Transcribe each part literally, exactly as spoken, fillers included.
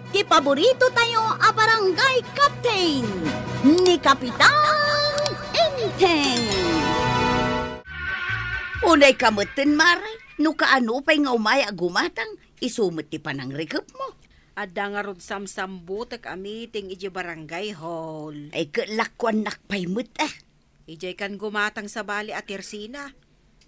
Ti paborito tayo a barangay captain, ni Kapitan Enteng. Unay ka metten, Mare, no kaano pay nga umay a gumatang, isu met ti panangrikepmo. Adda ngarud samsambutek a meeting idiay barangay hall. Ay, ket lakuannak pay met, ah. Idiay kan gumatang sabali a tersina.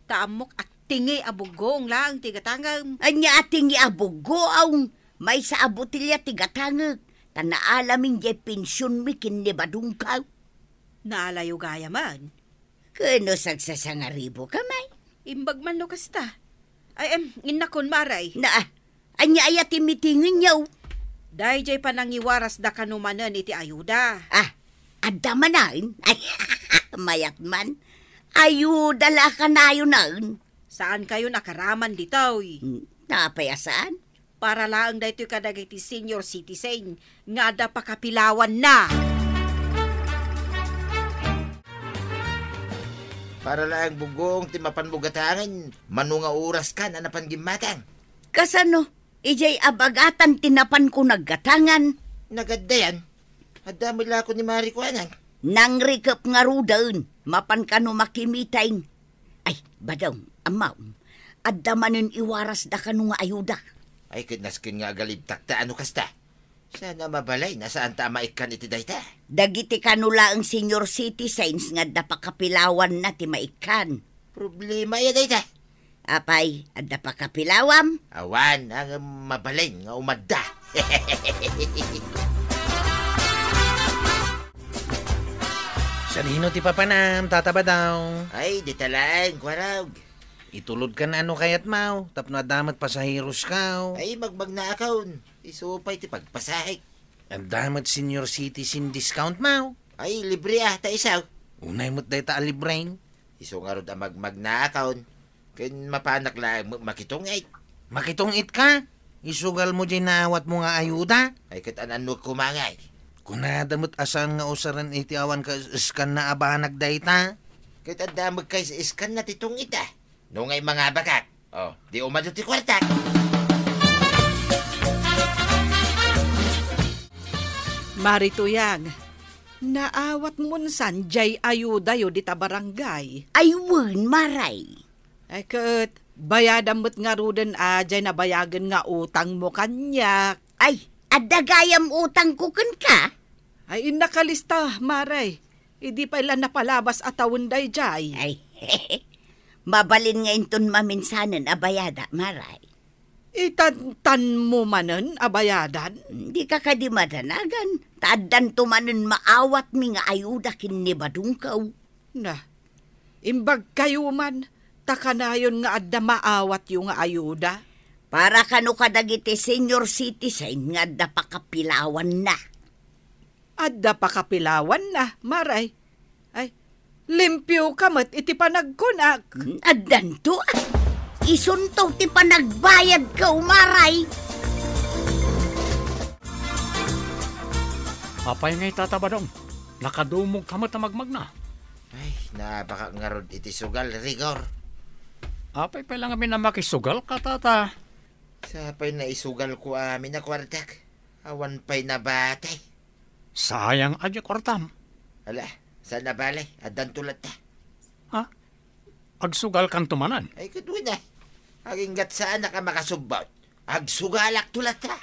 Ta ammok a tingi a bugong laeng ti gatangem. Ania a tingi a bugong? Maysa a botelya ti gatangek. Ta naalamin diay pensionmi ken ni Badungkaw. Naalayo gayam? Ken no sagsasangaribo ka, may? Imbag man no kasta. Ay, em, innakon, Mare. Na, ania aya ti meetingenyo? Daydiay panangiwarasda kano manen iti ayuda. Ah, adda manen? Ay, mayat man. Ayuda la kanayonen. Saankayon a karaman ditoy. Hmm, apay a saan? Para laeng daytoy kadagiti senior citizen nga adda pakapilawanna. Para laeng bugong ti mapanmo gatangen, mano nga oras kan a napan gimmatang? Kasano? Idiay abagatan ti napanko naggatangan. Nagaddayan? Adda met la ko ni Mari kuanan. Nangrikep ngaruden, mapan kano makimiteng. Ay, Badong, ammom, adda manen iwarasda kano nga ayuda. Ay, ket nasken nga agalibtak ta ano kasta. Saan a mabalin a saanta a maikkan iti dayta? Dagiti kano laeng senior citizens nga adda pakapilawanna ti maikkan. Problema aya dayta? Apay, adda pakapilawam? Awan, ngem mabalin nga umadda. Sadino ti papanam, Tata Badong? Ay, dita laeng, Kuarog. Itulodkan no kayatmo, tapno adda met pasaherosko. Ay, magmagnaakon. Isu pay ti pagpasahek. Adda met senior citizen discountmo. Ay, libre a, ta isu. Unay met dayta a libre. Isu ngarud a magmagnaakon. Ken mapanak laeng ma-, makitungit. Makitungit ka? Isugalmo diay naawatmo nga ayuda? Ay, ket an-annuek koma ngay. Kunada met a saan nga usaren iti awan kaes-eskanna a banag dayta? Ket adda met kaes-eskanna ti tungit a. No ngay mangabakak, o, di umadu ti kuartak. Mari Tuyang, naawatmon san diay ayudayo dita barangay? Ay, wen, Maray. Ay, ket, bayadam met ngaruden a diay nabayagen nga utangmo kaniak. Ay, adda gayam utangko kenka? Ay, innakalista, Maray. Idi pay la napalabas a tawen daydiay. Ay, mabalin nga inton maminsanen a bayada, Maray. Itantanmo manen a bayadan? Dika kadi madanagan, ta addanto manen maawatmi nga ayuda ken ni Badungkaw. Na, imbagkayo man, ta kanayon nga adda maawatyo nga ayuda. Para kano kadagiti senior citizen nga adda pakapilawanna. Adda pakapilawanna, Maray. Ay, limpio ka met iti panagkunak. Addanto, ah. Isunto ti panagbayadko, Maray. Apay ngay, Tata Badong? Nakadumog ka met a magmagna. Ay, naabakak ngarud iti sugal, Rigor. Apay pay la ngamin a makisugal ka, Tata? Sapay naisugalko amin a kuartak. Awan pay nabati. Sayang a diay kuartam. Ala, saan a bale, addanto latta. Ha? Agsugalkanto manen? Ay, ket wen a. Aginggat saanak a makasubbot. Agsugalakto latta.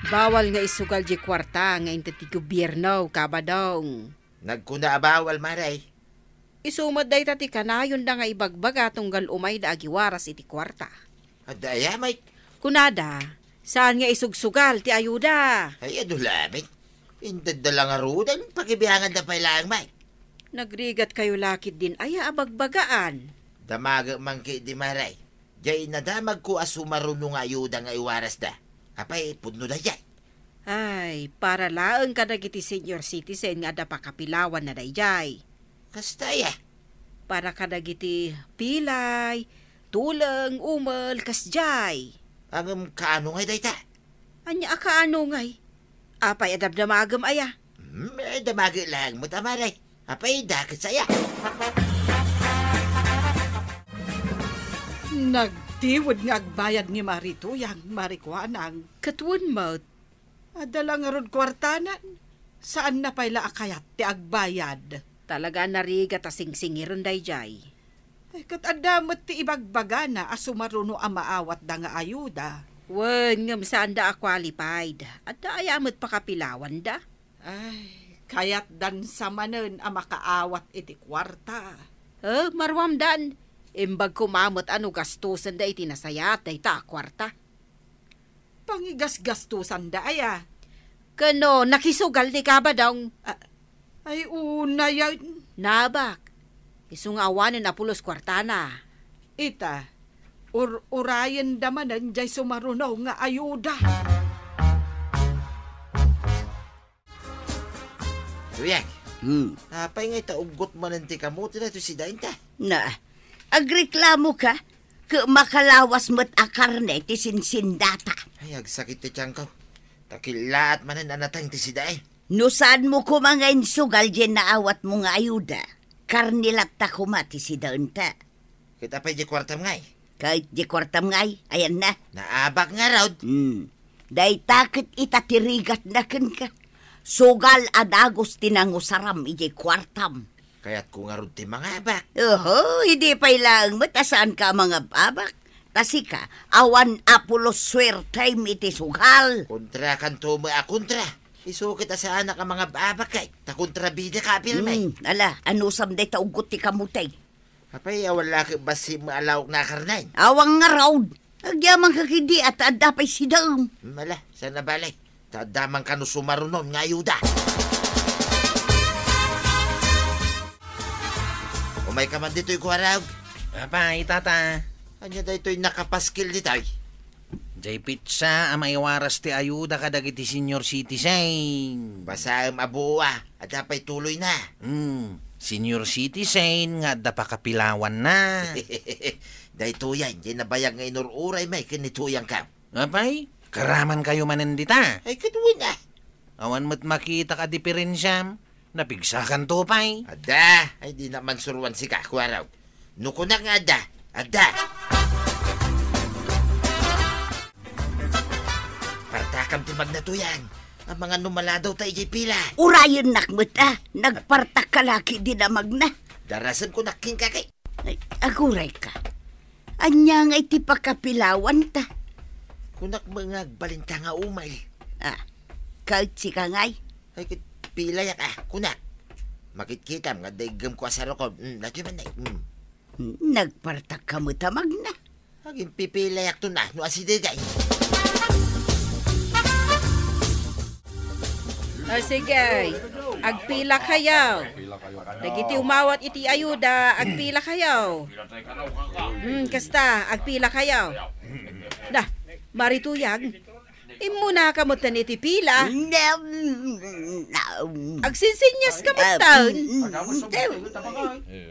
Bawal nga isugal diay kuarta nga inted ti gobierno, Kabadong. Nagkuna a bawal, Maray. Isu met dayta ti kanayonda nga ibagbaga tunggal umayda agiwaras iti kuarta. Adda aya met? Kunada, saan nga isugsugal ti ayuda. Ay, adu lamet. Intedda la ngaruden, pagibianganda pay laeng met. Nagrigatkayo la ketdin aya a bagbagaan? Damagek man ketdi, Maray. Diay nadamagko a sumaruno nga ayuda nga iwarasda. Apay, pudno daydiay? Ay, para laeng kadagiti senior citizen nga adda pakapilawanna daydiay. Kasta aya? Para kadagiti pilay, tuleng, umel, kasdiay. Ngem kaano ngay dayta? Ania a kaano ngay? Apay a damdamagem aya? Hmm, eh, damagek laeng met, Maray. Apay, dakes aya? Nag- Ti wen nga agbayad ni Mari Tuyang, Mari Kuanang. Ket wen met. Adda la ngarud kuartanan. Saanna pay la a kayat ti agbayad. Talaga a narigat a singsingiren daydiay. Ay, ket adda met ti ibagbagana a sumaruno a maawatda nga ayuda. Wen, ngem saanda a qualified. Adda aya met pakapilawanda? Ay, kayatdan sa manen a makaawat iti kuarta. Eh, maruamdan. Imbag koma met a no gastosenda iti nasayaat dayta a kuarta. Pangigasgastosanda aya? Ken no nakisugal ni Kabadong? Ah, ay, unayen. Naabak. Isu nga awanen a pulos kuartana. Ita, ur-urayenda manen jay sumaruno nga ayuda. Tuyang. Hmm. Apay nga ita uggot manen ti kamote daytoy sidaenta? Na, agreklamo ka? Ket makalawas met a karne ti sinsindata. Ay, agsakit ti tiangko. Ta killaat manen a nateng ti sidaen. No saanmo koma nga insugal diay naawatmo nga ayuda, karne latta koma ti sidaenta. Ket apay diay kuartam ngay? Ket diay kuartam ngay, ayanna. Naabak ngarud? Hmm. Dayta ket ita ti rigatna kenka. Sugal a dagus ti nangusaram idiay kuartam. Kayatko ngarud ti mangabak. Oho, idi pay laeng met a saanka a mangab-abak. Ta sika, awan a pulos suertem iti sugal. Kontrakanto met a kontra. Isu ket a saanak a mangab-abak kay, ta kontrabidaka a pirmi. Hmm, ala, anusam dayta uggot ti kamote? Apay, awan la ket bassit met a lawak a karnen? Awan ngarud. Agyamankak idi a ta adda pay sidaem. Hmm, ala, saan a bale. Ta adda man kano sumarunon nga ayuda. Umayka man ditoy, Kuarog. Apay, tata? Ania daytoy nakapaskil ditoy? Jay petsa a maiwaras ti ayuda kadagiti senior citizen. Basaem a buo a, adda pay tuloyna. Hmm, senior citizen nga adda pakapilawanna. Daytoyen, jay nabayag nga inur-uray met ken ni Tuyangko. Apay, karamankayo manen dita? Ay, ket wen a. Awan met makitak a diperensiam. Napigsakanto pay. Adda, ay dinak man suroan sika, Kuarog. No kunak nga adda, adda. Partakam ti magna, Tuyang. Amangan no maladaw ta idiay pila. Urayennak met a, nagpartak ka la ketdi a magna. Darasem kunak kenka kay. Ay, agurayka. Ania ngay ti pakapilawanta? Kunak met nga agbalinta nga umay. Ah, ket sika ngay? Ay, ket pilayak a, kunak. Makitkitam nga adda iggemko a sarukon. Mm, daytoy man, nay. Mm. Hmm, nagpartak ka met a magna. Aginpipilayakto na no asidegay. O sige, agpilakayo. Dagiti umawat iti ayuda, agpilakayo. Hmm, kasta, agpilakayo. Da, Mari Tuyang, immunaka metten iti pila. Agsinsinyaska metten.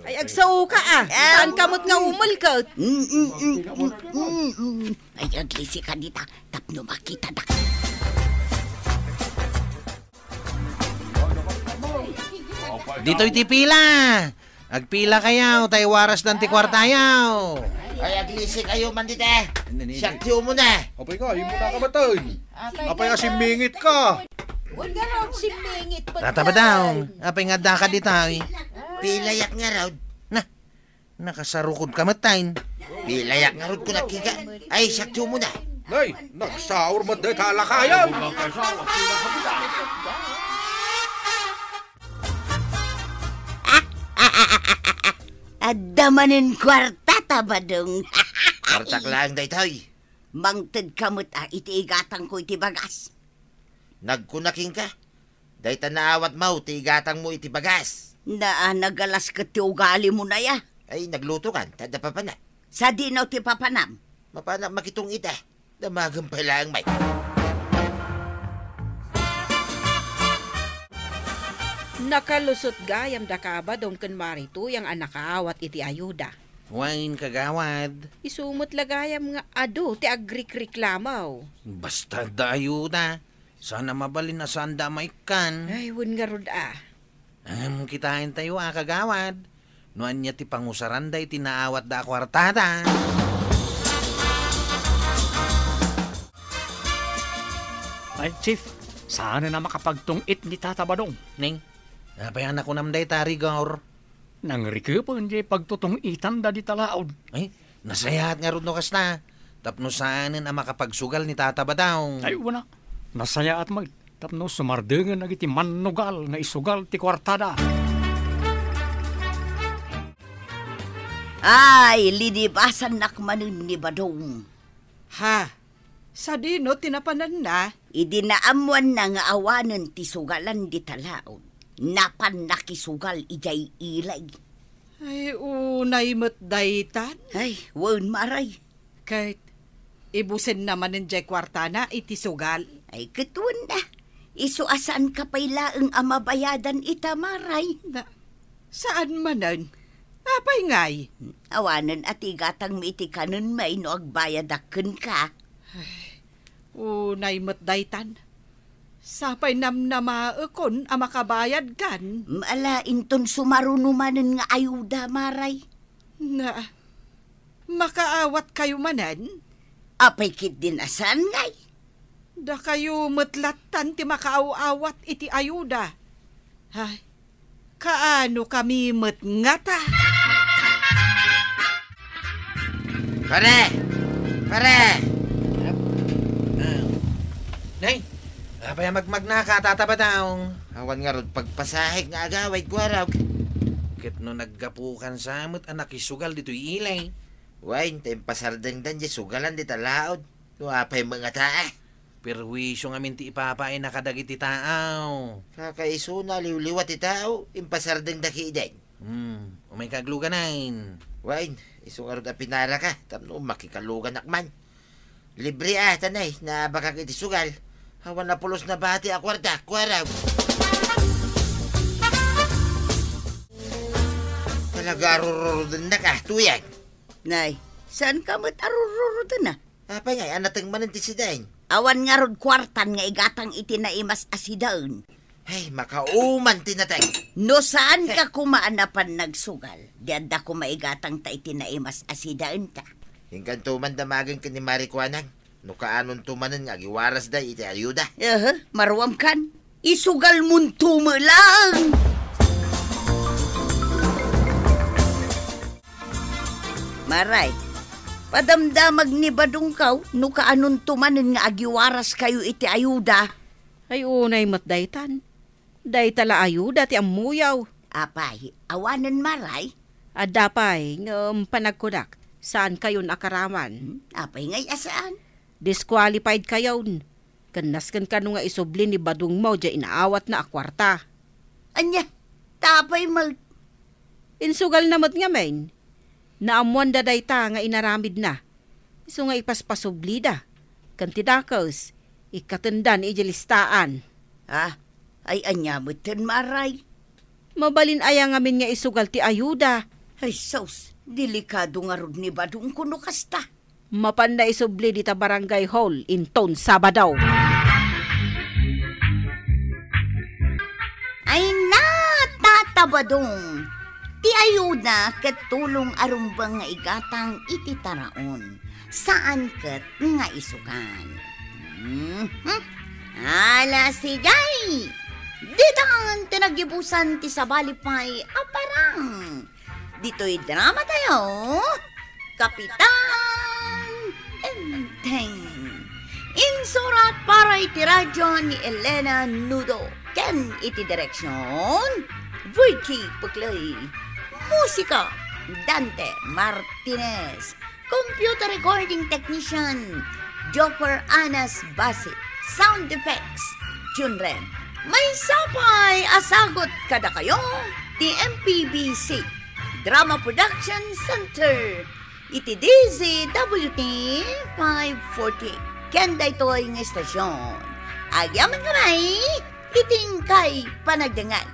Ay, agsaoka a. Saanka met nga umelket. Ay, aglisika dita tapno makitadak. Ditoy ti pila. Agpilakayo, ta iwarasdan ti kuartayo. Ay, aglisikayo man dita. Siak ti umuna. Apay ka, immunaka metten. Apay a simmingit ka. Wen ngarud, simmingit metten. Tata Badong, apay nga addaka dita, eh? Pilayak ngarud. Na, nakasarukodka metten. Pilayak ngarud kunak kenka. Ay, siak ti umuna. Nay, nagsaur met dayta a lakayan. Adda manen kuarta, Tata Badong. Kuartak laeng daytoy. Mangtedka met a iti igatangko iti bagas. Nagkuna kenka, dayta naawatmo ti igatangmo iti bagas. Naa, nagalas ket ti ugalimo, nay a. Ay, naglutokan, ta adda papanam. Sadino ti papanam? Mapanak makitong-it a. Damagem pay laeng, Mike. Nakalusot gayam da Kabadong ken Mari Tuyang a nakaawat iti ayuda. Wen, kagawad. Isu met la gayam nga adu ti agrikriklamo. Basta adda ayuda, saan a mabalin a saanda a maikkan. Ay, wen ngarud a. Ngem kitaentayo a, kagawad, no ania ti pangusaranda iti naawatda a kuartada. Ay, Chief, saanen a makapagtung-it ni Tata Badong. Neng, apay a nakunam dayta, Rigor? Nangrikepen diay pagtutung-itanda dita laod. Ay, nasayaat ngarud no kasta. Tapno saanen a makapagsugal ni Tata Badong. Ay, wen a. Nasayaat met. Tapno sumardengen dagiti mannugal nga isugal ti kuartada. Ay, linibasannak manen ni Badong. Ha? Sadino ti napananna? Idi naammoanna nga awanen ti sugalan dita laod, napanna kisugal idiay ili. Ay, unay met daytan. Ay, wen, Maray. Ket ibusenna manen diay kuartana iti sugal? Ay, ket wen da. Isu a saanka pay laeng a mabayadan ita, Maray. Na, saan manen? Apay ngay? Awanen a ti igatangmi iti kanenmi no agbayadak kenka. Ay, unay met daytan. Sapay namnamaekon a makabayadkan. Ala, inton sumaruno manen nga ayuda, Maray. Na, makaawatkayo manen? Apay ketdin a saan ngay? Dakayo met lattan ti makaaw-awat iti ayuda. Ay, kaano kami met ngata? Pare! Pare! Ah. Nay, apay a magmagnaka, Tata Badong? Awan ngarud pagpasahek nga agawid, kuarok. Ket no naggapukan sa met a nakisugal ditoy ili. Wen, ta impasardengdan diay sugalan dita laod. No apay met ngata, a? Perwisio ngamin ti ipapaayna kadagiti tao. Kakaisuna, liwliwa ti tao, impasardengda ketdin. Hmm, umayka agluganen. Wen, isu ngarud a pinaraka, tapno makikaluganak man. Libre a, tanay, naabakak iti sugal. Awan a pulos na bati a kuarta, kuarok. Talaga, arururudennak a, tuyang. Nay, saanka met a rururuden a? Apay ngay a nateng manen ti sidaen? Awan ngarud kuartan nga igatang iti naimas a sidaen. Ay, makauman ti nateng. No saanka koma a napan nagsugal, di adda koma igatangta iti naimas a sidaenta. Inkanto man damagen ken ni Mari Kuanang, no kaanonto manen nga agiwarasda iti ayuda. Aha, maruamkan. Isugalmonto met laeng. Maray, padamdamag ni Badongkaw no kaanonto manen nga agiwaraskayo iti ayuda. Ay, unay met daytan. Dayta la ayuda ti ammoyaw. Apay, awanen, Maray? Adda pay, ngem panagkunak, saankayon a karaman. Hmm, apay ngay a saan? Disqualified kayon. Ken nasken kano nga isubli ni Badongmo diay inaawatna a kuarta. Ania, ta apay met? Insugalna met ngamin. Naammoanda dayta nga inaramidna. Isu nga ipaspasublida. Ken ti dakes, ikkatendan idiay listaan. Ah, ay ania metten, Maray? Mabalin aya ngamin nga isugal ti ayuda? Ay sus, delikado ngarud ni Badongko no kasta. Mapanna isubli dita barangay hall inton Sabado. Ay na, Tata Badong! Ti ayuda ket tulong a rumbeng nga igatang iti taraon. Saan ket nga isugal. Mhm. Ala, sige! Ditan ti naggibusan ti sabali pay a parang. Ditoy dramatayo, Kapitan Enteng. Insurat para iti radyo ni Elena Nudo ken iti direksyon, Virgie Puclay. Musika, Dante Martinez. Computer recording technician, Joffer Anas Basit. Sound effects, Junren. Maysa pay a sagut kadakayo ti M P B C Drama Production Center iti D Z W T five forty. Ken daytoy nga istasyon, agyamankami iti inkay panagdengngeg.